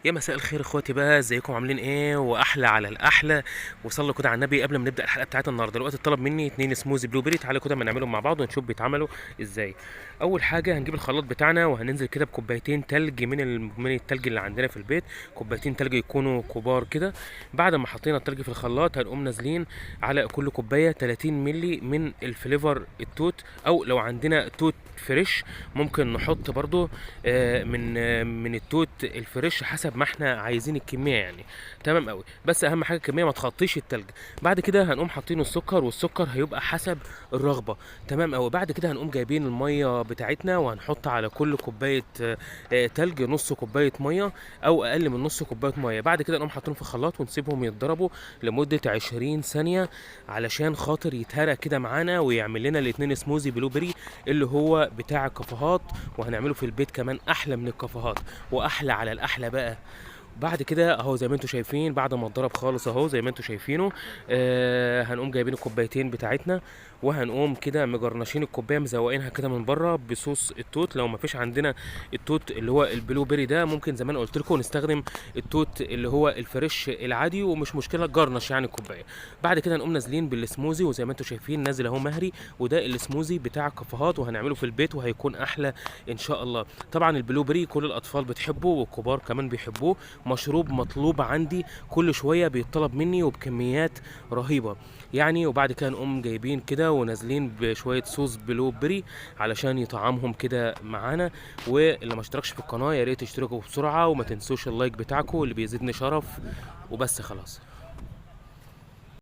يا مساء الخير اخواتي بقى، ازيكم عاملين ايه؟ واحلى على الاحلى. وصلوا كده على النبي قبل ما نبدا الحلقة بتاعتنا النهارده. دلوقتي اتطلب مني 2 smoothie blueberry، تعالوا كده اما نعملهم مع بعض ونشوف بيتعملوا ازاي. اول حاجة هنجيب الخلاط بتاعنا وهننزل كده بكوبايتين تلج من التلج اللي عندنا في البيت، كوبايتين تلج يكونوا كبار كده. بعد ما حطينا التلج في الخلاط هنقوم نازلين على كل كوباية 30 مللي من ال flavor التوت، او لو عندنا توت fresh ممكن نحط برضو من التوت ال fresh حسب ما احنا عايزين الكمية يعني. تمام قوي، بس اهم حاجة الكمية ما تخطيش التلج. بعد كده هنقوم حاطين السكر، والسكر هيبقى حسب الرغبة. تمام قوي. بعد كده هنقوم جايبين المية بتاعتنا وهنحط على كل كوباية تلج نص كوباية مية او اقل من نص كوباية مية. بعد كده نقوم حاطينهم في الخلاط ونسيبهم يتضربوا لمدة 20 ثانية علشان خاطر يتهرى كده معانا ويعمل لنا الاتنين smoothie blueberry اللي هو بتاع الكافيهات، وهنعمله في البيت كمان احلى من الكافيهات واحلى على الاحلى بقى. بعد كده اهو زي ما انتم شايفين بعد ما اتضرب خالص اهو زي ما انتم شايفينه، هنقوم جايبين الكوبايتين بتاعتنا وهنقوم كده مجرنشين الكوباية مزوقينها كده من بره بصوص التوت. لو ما فيش عندنا التوت اللي هو ال blueberry ده ممكن زي ما انا قلت لكم نستخدم التوت اللي هو ال fresh العادي ومش مشكلة garnish يعني الكوباية. بعد كده نقوم نازلين بالسموزي، وزي ما انتم شايفين نازل اهو مهري، وده السموزي بتاع الكافيهات وهنعمله في البيت وهيكون احلى ان شاء الله. طبعا ال blueberry كل الاطفال بتحبه والكبار كمان بيحبوه، مشروب مطلوب عندي كل شوية بيطلب مني وبكميات رهيبة يعني. وبعد كده نقوم جايبين كده ونازلين بشوية صوص blueberry علشان يطعمهم كده معانا. واللي ما اشتركش في القناة يا ريت تشتركوا بسرعة وما تنسوش ال like بتاعكم اللي بيزيدني شرف. وبس خلاص.